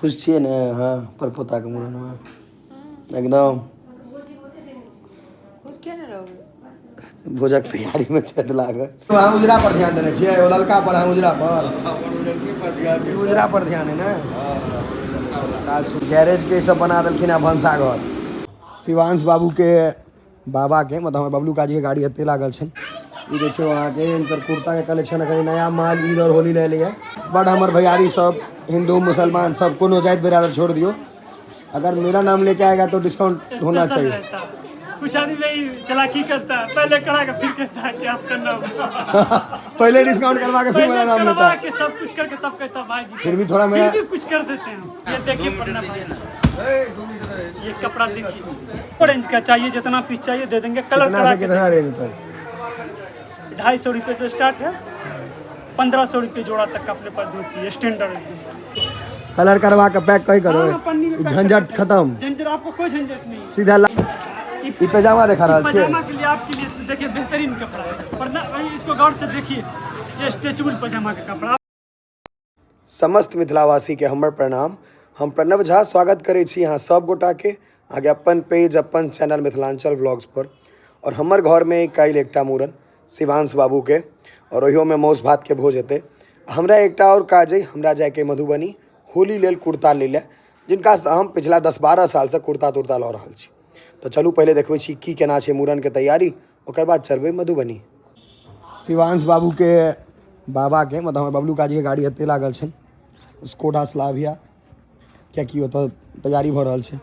खुश छियै ने अहाँ परपोताके मूड़नमे? एकदम खुश किया ने रहबै? भोजक तैयारीमे छथि लागल। अहाँ उजरा पर ध्यान देने छियै, ओ ललका पर, अहाँ उजरा पर, ई उजरा पर ध्यान है ने। काज गैरेज के ई सब बना देलखिन हँ भनसाघर। शिवांश बाबू के बाबा के मतलब हमर बबलू काजी के गाड़ी एते लागल छनि। ई देखियौ अहाँके हिनकर कुर्ता के कलेक्शन एखन नया माल ईद और होली लए एलैए। बड हमर भैयारी सब हिंदू मुसलमान सब कोनो जाति बिरादर छोड़ दियौ, अगर मेरा नाम लेके आएगा तो डिस्काउंट होना स्पेशल चाहिए। रहता है। कुछ आदमी वही चालाकी करता है, पहले करा के फिर कहता है कि आपका नाम। पहले डिस्काउंट करवा के फिर पहले मेरा नाम लेता करवा है, के सब कुछ करके तब कहता है भाई जी। फिर भी थोड़ा मेरा फिर भी कुछ कर देते हैं हम। ये देखिए पन्ना भाई, ये कपड़ा देखिए, ऑरेंज का चाहिए जितना पीस चाहिए दे देंगे। कलर कितना करा से के कितना रेंज तक? 250 रुपये से स्टार्ट है, 1500 रुपये जोड़ा तक अपने पास धोती है स्टैंडर्ड एकदम। कलर करवा के पैक कही करो, हाँ, पन्नी में पैक झंझट करके। खत्म। झंझट आपको कोई झंझट नहीं है। सीधा ला ई पैजामा देखा रहल छियै। पजामा के लिए आपके लिए देखिए बेहतरीन कपड़ा है। पर ना इसको गौर से देखिए, ये स्ट्रेचेबल पजामा का कपड़ा। समस्त मिथिलावासी के हमर प्रणाम। हम प्रणव झा स्वागत करै छी अहाँ सब गोटा के अहाँके अपन पेज अपन चैनल मिथिलांचल व्लॉग्स पर। और हमर घर में काल्हि एकटा मूड़न शिवांश बाबू के, और ओहियोमे मौस भात के भोज हेतै। हमरा एकटा और काज अइ, हमरा जायके मधुबनी होली लेल कुर्ता लै लए, जिनकासँ हम पिछला 10-12 सालसँ कुर्ता तुर्ता लऽ रहल छी। तऽ चलू पहिले देखबै छी की केना छै मूड़नके तैयारी, ओकर बाद चलबै मधुबनी। शिवांश बाबू के बाबा के मतलब हमर बबलू काजी के गाड़ी एते लागल छनि, स्कोडा स्लाविया, कियाकि ओतऽ तैयारी भऽ रहल छै।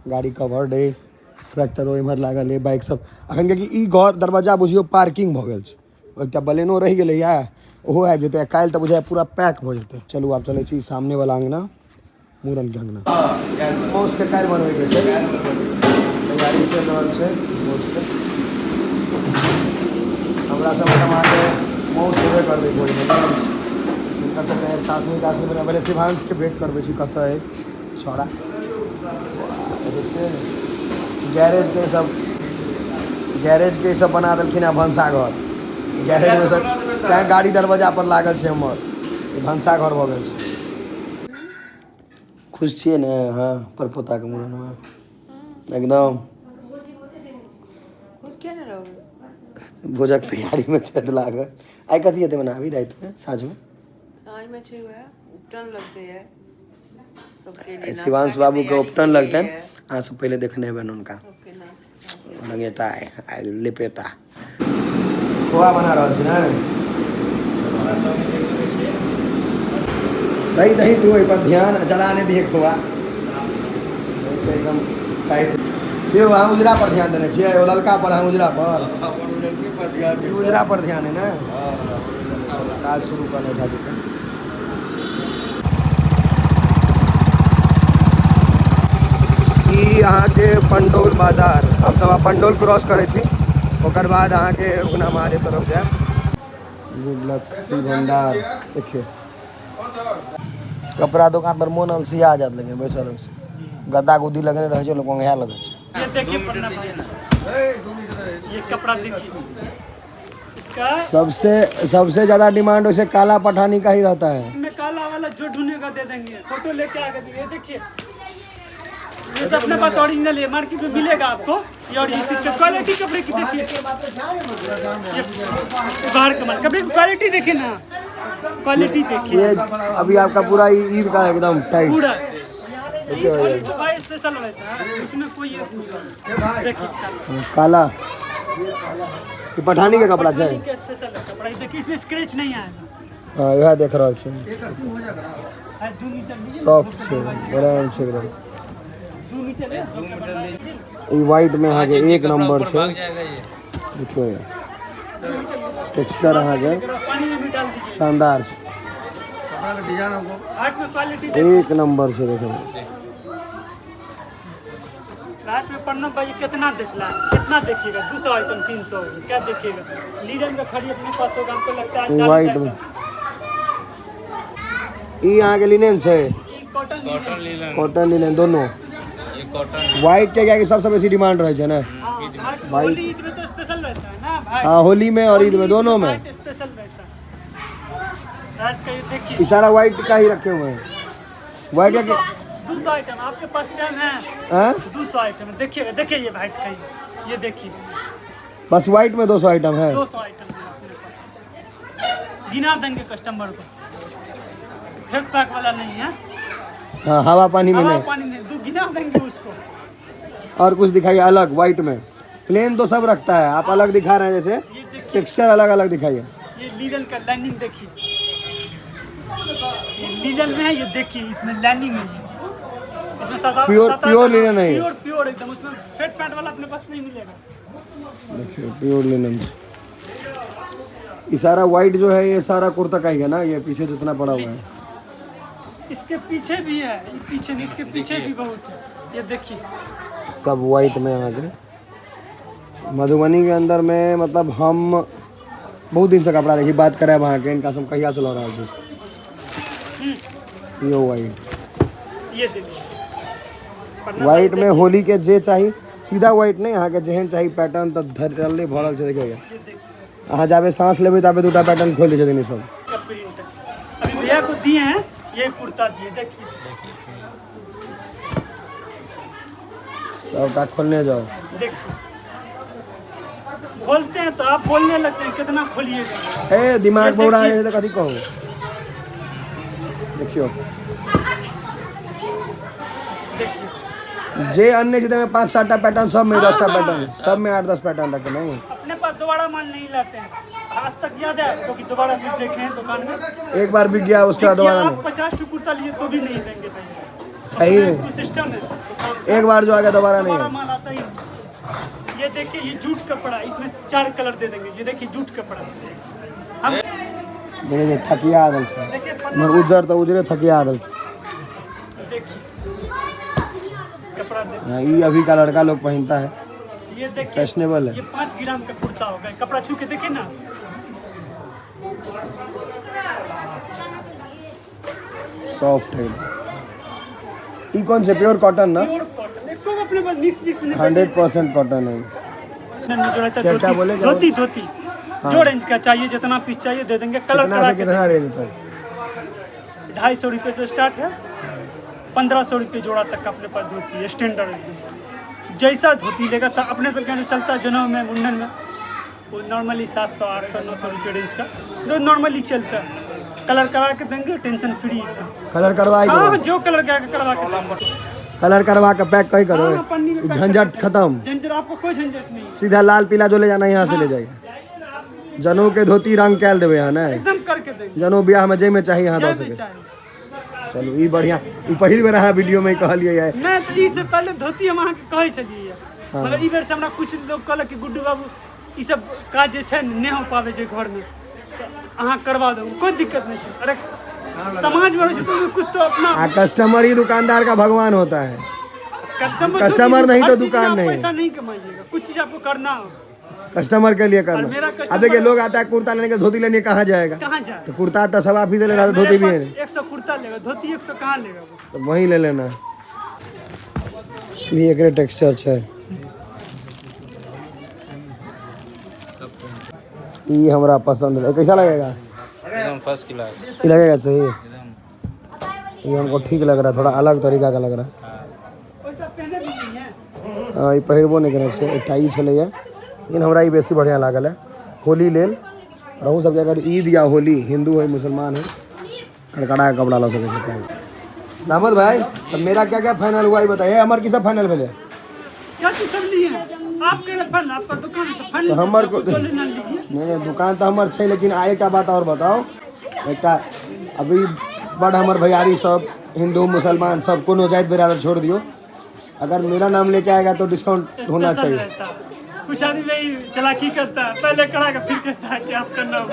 गाड़ी कवर्ड अइ, ट्रैक्टरो इम्हर लागल अइ, बाइक सब अखन, कियाकि ई घर दरवाजा बुझियौ पार्किंग भऽ गेल छै। एकटा बलेनो रहि गेलैए, ओहो आबि जेतै काल्हि, तऽ बुझाइ पूरा पैक भऽ जेतै। चलू आब चलै छी सामने वाला अङ्गना, मूड़नके अङ्गना। मौसके काल्हि बनबैके छै, तैयारी चलि रहल छै मौसके। हमरा सब ओहिठाम अहाँके मौस हेबे करतै भोजमे, नियम छै। हिनकर सबके चासनी तासनी बना पहिले शिवांशके भेंट करबै छी। कतऽ अइ छौड़ा? देखै छियै गैरेजके सब, गैरेजके सब बना देलखिन हँ भनसाघर। गैरेजमे सब तैँ गाड़ी दरवाजा पर लागल छै हमर, ई भनसाघर भऽ गेल छै। खुश छियै ने अहाँ परपोताके मूड़नमे? एकदम खुश किया ने रहबै? भोजक तैयारीमे छथि लागल। आइ कथी हेतै बनाबी रातिमे साँझमे? साँझमे छै वएह उपटन लगतै है सबके लिए, नाश्ता शिवांश के बाबूके तैयारी उपटन चलैए। लगतनि। अहाँ सब पहिले देखने हेबनि हुनका। सबके नाश्ता लगेता आइ आइ लिपेता। खोआ बना रहल छी ने? दही दही तू एहि पर ध्यान जला नहि दिहे खोआ, एकदम टाइट। यौ अहाँ उजरा पर ध्यान देने छियै, ओ ललका पर, अहाँ उजरा पर, ई उजरा पर ध्यान है ने। काज शुरू करने झाजी से। ई अहाँके पंडौल बाजार, हम सब आब पंडौल क्रॉस करै छी, ओकर बाद अहाँके उगना महादेव तरफ जायब। गुड लक श्री भंडार। देखियौ कपड़ा दुकान पर मोन अलसिया जायत, लेकिन बैसल रहै छै, गद्दा गुद्दी लगेने रहै छै, लोक ओंघाए लगै छै। ये देखिए पन्ना भाई, ये कपड़ा देखिए इसका। सबसे सबसे ज्यादा डिमांड वैसे काला पठानी का ही रहता है। इसमें काला वाला जो ढूंढेगा दे देंगे, फोटो लेके आके देंगे। ये देखिए, ये सब अपने पास ओरिजिनल है, मार्केट में मिलेगा आपको ये। और इसी क्वालिटी कपड़े की देखिए, ये बाहर कमाल कपड़े की क्वालिटी देखिए ना, क्वालिटी देखिए। ये अभी आपका पूरा ईद का एकदम टाइट पूरा ऐसे हो होली तो भाई स्पेशल रहता है, उसमें कोई ये नहीं। देखिए काला, ये पठानी के कपड़ा छै। पठानी के स्पेशल है कपड़ा। ये देखिए, इसमें स्क्रैच नहीं आएगा। हाँ, वएह देख रहल छी। हाँ, 2 मीटर लीजिए। सॉफ्ट छै, मुलायम छै एकदम। 2 मीटर है, 2 मीटर लीजिए। ई व्हाइट में अहाँके एक नंबर छै। देखियौ टेक्सचर अहाँके पानी में भी डाल दीजिए। शानदार छै। आर्ट में क्वालिटी। एक नंबर छै देखैमे। रात में पन्ना भाई कितना देखला, कितना देखिएगा, 200 आइटम 300 क्या देखिएगा। लीडन का खड़ी अपने पास होगा, हमको लगता है 40 व्हाइट में। आइटम। ई अहाँके लिनेन छै? ई कॉटन लिनन। कॉटन लिनेन दोनों। ये कॉटन। व्हाइट के कियाकि सबसे बेसी डिमांड रहै छै ने। हाँ, भाई, होली ईद में तो स्पेशल रहता है ना भाई। हाँ, होली में और ईद में दोनों में व्हाइट स्पेशल रहता है रात का। ये देखिए ई सारा व्हाइट का ही रखे हुए हैं। व्हाइट का 200 आइटम आपके पास टाइम है। हाँ? 200 आइटम है। देखिएगा, देखिए ये वाइट का ही, ये देखिए। बस व्हाइट में 200 आइटम है। 200 आइटम है अपने पास, गिना देंगे कस्टमर को। फेक पैक वाला नहीं है। हाँ, हवा पानी में हवा नहीं। पानी नहीं, दो गिना देंगे उसको। और कुछ दिखाइए अलग व्हाइट में। प्लेन तो सब रखता है, आप अलग दिखा रहे हैं, जैसे ये देखिए टेक्सचर अलग अलग दिखाइए। ये लीलन का लाइनिंग देखिए, ये लीलन में है, ये देखिए इसमें लाइनिंग है, ये इसमें सात प्योर लीलन है ये। प्योर प्योर एकदम, उसमें फेट पैंट वाला अपने पास नहीं मिलेगा। देखिए प्योर लिनन। ये सारा व्हाइट जो है ये सारा कुर्ता का ही है ना, ये पीछे जितना पड़ा हुआ है। इसके पीछे भी है, ये पीछे नहीं, इसके पीछे भी बहुत है। ये देखिए सब व्हाइट में आगे मधुबनी के अंदर में, मतलब हम बहुत दिन से कपड़ा देखी बात करें वहाँ के, इनका हम कहिया से लऽ रहल छी। यो व्हाइट, ये देखिए व्हाइट में होली के जे चाही, सीधा व्हाइट नहीं, अहाँ के जेहन चाही पैटर्न तऽ धरले भरल छै। देखियौ, ये देखिए अहाँ जाबे सांस लेबै ताबे दूटा पैटर्न खोलि दै छथिन ई सब। का प्रिंट है। अभी भैया को दिए हैं, ये कुर्ता दिए, देखिए सबटा खोलने जाओ। देखिए खोलते हैं तो आप बोलने लगते हैं कितना खोलिएगा। ए दिमाग ये बौरा देखिए। है तऽ कथी कहू। देखियौ देखिए जे अन्य छै ताहिमे 5-7 टा पैटर्न, सब में 10 टा हाँ, पैटर्न, सब में 8-10 पैटर्न रखे नहीं। अपने पास दोबारा माल नहीं लाते हैं आज तक, याद है क्योंकि दोबारा कुछ देखे हैं दुकान में। एक बार बिक गया उसके बाद दोबारा आप नहीं। 50 टू कुर्ता लिए तो भी नहीं देंगे भैया। है ही नहीं। तो सिस्टम है दुकान का। एक बार जो आ गया दोबारा नहीं दोबारा है। माल आता ही नहीं। ये देखिए ये जूट कपड़ा, इसमें 4 कलर दे देंगे। ये देखिए जूट कपड़ा, हम देखिए थकिया देलकै। देखिए मगर उज्जर तऽ उजरे थकिया देलकै। देखिए कपड़ा देखिए। हाँ, ये अभी का लड़का लोग पहनता है, ये देखिए फैशनेबल है। ये 5 ग्राम का कुर्ता होगा, कपड़ा छू के देखिए ना। सॉफ्ट है। ई कौन से प्योर कॉटन ना? प्योर कॉटन, एको अपने पास मिक्स मिक्स नहीं। 100% कॉटन है। जोड़ा क्या- क्या धोती, बोले, क्या धोती धोती जो रेंज का चाहिए, जितना पीस चाहिए दे देंगे। कलर कितना करा से के कितना रेंज तक? 250 रुपये से स्टार्ट है, 1500 रुपये जोड़ा तक का अपने पास धोती है स्टैंडर्ड एकदम। जैसा धोती लेगा अपने सबके यहाँ जो चलता है जनऊ में मुंडन में, वो नॉर्मली 700 800 900 रुपये रेंज का जो नॉर्मली चलता है। कलर करा के देंगे, टेंशन फ्री एकदम। कलर करवाई हाँ, जो कलर का करवा के देंगे। कलर करवा के पैक कही करो, हाँ, पन्नी में पैक झंझट करके। खत्म। झंझट आपको कोई झंझट नहीं है। सीधा लाल पीला जो ले जाना है यहाँ से ले जाइए। जनऊ के धोती रंग कैल देबै यहाँ ने, एकदम करके देंगे। जनऊ ब्याह में जाहिमे चाही यहाँ जय दऽ में सकै। चाहिए। चलू ई बढ़िया, ई पहिल बेर अहाँ वीडियो में कहलियै है। नहीं तो ई से पहले धोती हम अहाँके कहै छलियै, मगर ई बेर से हमरा कुछ लोग कहलक कि गुड्डू बाबू ई सब काज जे छै ने नहि हो पाबै छै घरमे, से अहाँ करवा दू, कोई दिक्कत नहीं छै। अरे समाज में रहै छै तो कुछ तो अपना आ कस्टमर ही दुकानदार का भगवान होता है। कस्टमर कस्टमर नहीं तो हर चीज में दुकान आप नहीं। पैसा नहीं कमाइएगा, कुछ चीज आपको करना हो। कस्टमर के लिए करना। और मेरा अब देखिए लोग आता है कुर्ता लेने के, धोती लेने कहाँ जाएगा? कहाँ जाए? तो कुर्ता तो सब आप ही से ले रहा था, धोती भी है। 100 कुर्ता लेगा, धोती 100 कहाँ लेगा वो? तो वहीं ले लेना। ये एकरे टेक्सचर छै। ई हमरा पसंद है। कैसा लगेगा? एकदम फर्स्ट क्लास। ये लगेगा सही, ये हमको ठीक लग रहा है, थोड़ा अलग तरीका का लग रहा है। वैसा पहने भी नहीं है। हाँ, ई पहिरबो नहि केने छै। एकटा ई छलैया, लेकिन हमरा ई बेसी बढ़िया लागल है होली लेल। रहू सबके अगर ईद या होली, हिंदू है मुसलमान है, कड़कड़ा के कपड़ा लऽ सकै छै। रामत भाई, तो मेरा क्या क्या फाइनल हुआ ये बताइए। हमर की सब फाइनल भेलै? क्या चीज सब लिए आप कह रहे फल, आपका दुकान है तो फल तो हमर आपको जो लेना लीजिए। नहीं नहीं, दुकान तो हमर छै, लेकिन आ एकटा बात और बताओ। एकटा अभी बड़ हमर भैयारी सब हिंदू मुसलमान सब कोनो जाति बिरादर छोड़ दियो, अगर मेरा नाम लेके आएगा तो डिस्काउंट होना स्पेशल चाहिए। रहता है। कुछ आदमी वही चालाकी करता है, पहले करा के फिर कहता है कि आपका नाम।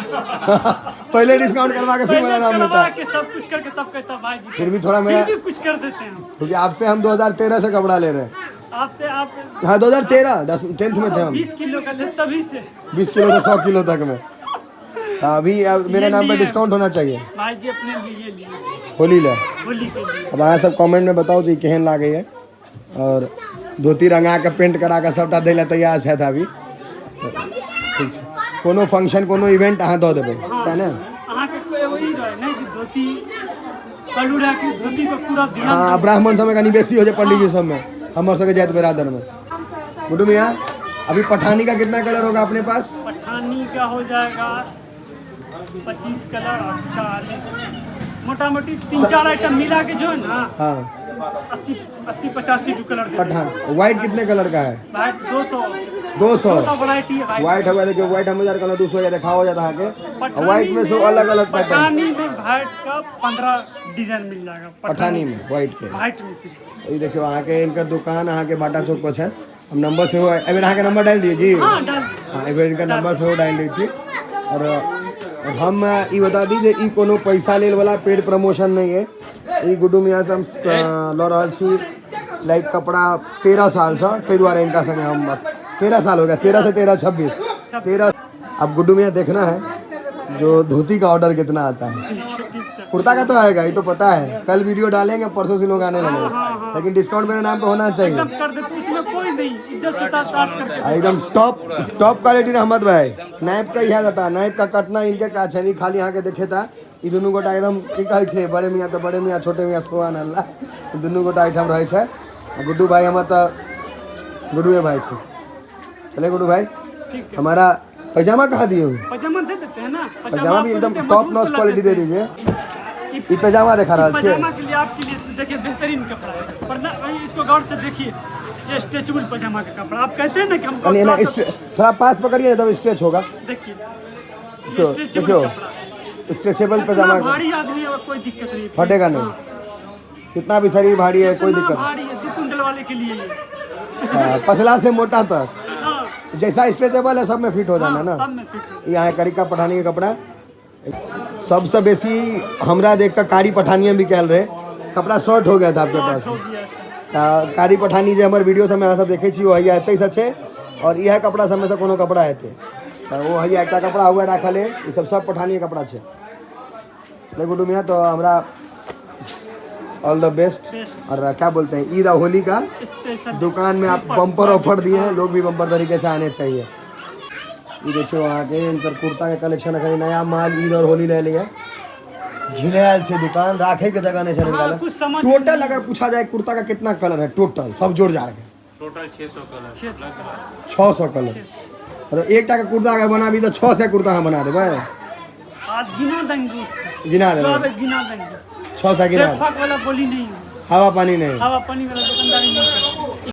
पहले डिस्काउंट करवा के फिर पहले मेरा नाम लेता करवा है। के सब कुछ करके तब कहता है भाई जी। फिर भी थोड़ा मेरा फिर भी कुछ कर देते हैं हम। क्योंकि आपसे हम 2013 से कपड़ा ले रहे हैं। आपसे आप हाँ 2013 10th में थे हम। 20 किलो का थे तभी से। 20 किलो से 100 किलो तक में। हाँ, अभी अब मेरे ये नाम पे लिए। डिस्काउंट होना चाहिए। भाई जी अपने लिए लिए होली ले, होली के लिए। अब अहाँ सब कमेंट में बताओ जे केहन लागैए। और धोती रंगा के पेंट करा के सबटा दै लए तैयार छथि अभी। ठीक छै, कोनो फंक्शन कोनो इवेंट अहाँ दऽ देबै, सएह ने? अहाँके कोई एगो ई रहे नहीं कि धोती कहलू रहे कि धोती पर पूरा ध्यान। हाँ, ब्राह्मण सबमे कनी बेसी हो छै पंडीजी सबमे, हमर सबके जाति बरादर में। गुड्डू मियाँ, अभी पठानी का कितना कलर होगा अपने पास? पठानी का हो जाएगा 25 कलर और 40, मोटा मोटी 3-4 आइटम मिला के जो है ना, हाँ, 80 80 85 टू कलर दे। पठान व्हाइट कितने कलर का है? व्हाइट 200। 200। 200 वैरायटी है व्हाइट। व्हाइट हुआ देखियो, व्हाइट हम हजार कलर 200 या देखा हो जाता है के पठानी व्हाइट में सो अलग अलग पैटर्न। पठानी में व्हाइट का 15 डिजाइन मिल जाएगा। पठानी में व्हाइट के। व्हाइट में सिर्फ। ई देखियो, अहाँके इनकर दुकान अहाँके बाटा चौक पर छै। हम नंबर सेहो एहि बेर अहाँके नंबर डालि दियै जी? हाँ, डाल। हाँ, एहि बेर इनकर नंबर सेहो डालि दै छी। और हम ई बता दी जे ई कोनो पैसा लेल वाला पेड प्रमोशन नहीं है। ई गुड्डू मियाँ से हम लऽ रहल छी लाइक कपड़ा 13 साल से, ताहि दुआरे इनका संगे हम 13 साल हो गया, 13 से 13 26 13। अब गुड्डू मियाँ देखना है जो धोती का ऑर्डर कितना आता है। ठीक है, ठीक है। कुर्ता का तो आएगा, ये तो पता है, कल वीडियो डालेंगे, परसों से लोग आने लगेंगे, लेकिन डिस्काउंट मेरे नाम पे होना चाहिए। एकदम कर देते, उसमें कोई नहीं, इज्जत से साथ करके। हाँ, एकदम टॉप टॉप क्वालिटी रहमत भाई। नाइफ का इहा जाता, नाइफ का कटना इनके का छै, खाली यहाँ के देखे था ई दुनू गोटा एकदम की कहै छै, बड़े मियाँ तो बड़े मियाँ, छोटे मियाँ सुभान अल्लाह, दुनू गोटा एहिठाम रहै छै। आ गुड्डू भाई हमर तऽ गुड्डूए भाई छै। चले गुड्डू भाई। ठीक है। हमारा पैजामा कहाँ दिए हो? पजामा दे देते हैं ना। पैजामा भी आपको एकदम देते हैं, टॉप मजबूत नॉच वाला क्वालिटी दे देते दीजिए। हैं। ई पैजामा देखा रहल छियै। पजामा के लिए आपके लिए देखिए बेहतरीन कपड़ा है, पर ना भाई इसको गौर से देखिए, ये स्ट्रेचेबल पजामा का कपड़ा, आप कहते हैं ना कि हमको कनी एना थोड़ा सा- थोड़ा पास पकड़िए ना तब स्ट्रेच होगा। देखिए ये देखियो, स्ट्रेचेबल देखियो। कपड़ा, स्ट्रेचेबल जितना पैजामा। भारी आदमी है कोई दिक्कत नहीं, फटेगा नहीं। हाँ, कितना भी शरीर भारी है कोई जितना दिक्कत। भारी है, 2 कुंटल वाले के लिए ये। हाँ, पतला से मोटा तक। हाँ, जैसा स्ट्रेचेबल है सब में फिट हो जाना। हाँ, ना सब में फिट हो। यहाँ करिका पठानी के कपड़ा सबसे बेसी हमरा देख कर कारी पठानिया भी कहल रहे, कपड़ा शॉर्ट हो गया था आपके शॉर्ट पास। हो गया। तऽ कारी पठानी जे हमर वीडियो सबमे अहाँ सब देखै छी ओ हैया एतै से छै, और इएह कपड़ा सबमे से कोनो कपड़ा हेतै तऽ ओ हैया एकटा कपड़ा हुआ राखल है, ई सब सब पठानी कपड़ा छै। ले गुड्डू मियाँ, तो हमरा ऑल द बेस्ट। बेस्ट। और क्या बोलते हैं, ईद और होली का स्पेशल दुकान में आप बम्पर ऑफर दिए हैं, लोग भी बम्पर तरीके से आने चाहिए। ये देखियो अहाँके इनकर कुर्ता के कलेक्शन अखन नया माल ईद और होली ले लिए घिरायल छै, दुकान राखे के जगह नहीं छै। हाँ, निकाले कुछ समझ टोटल अगर पूछा जाए कुर्ता का कितना कलर है टोटल सब जोड़ जाड़ के? Total 600 colour. 600। 600 कलर, मतलब एकटा के कुर्ता अगर बनाबी तो 600 कुर्ता हम बना देबै। आज गिना देंगे उसको। गिना देबै। जो आवे गिना देंगे। 600 गिना। फक वाला बोली नहीं है। हवा पानी नहीं। हवा पानी वाला दुकानदारी नहीं करते।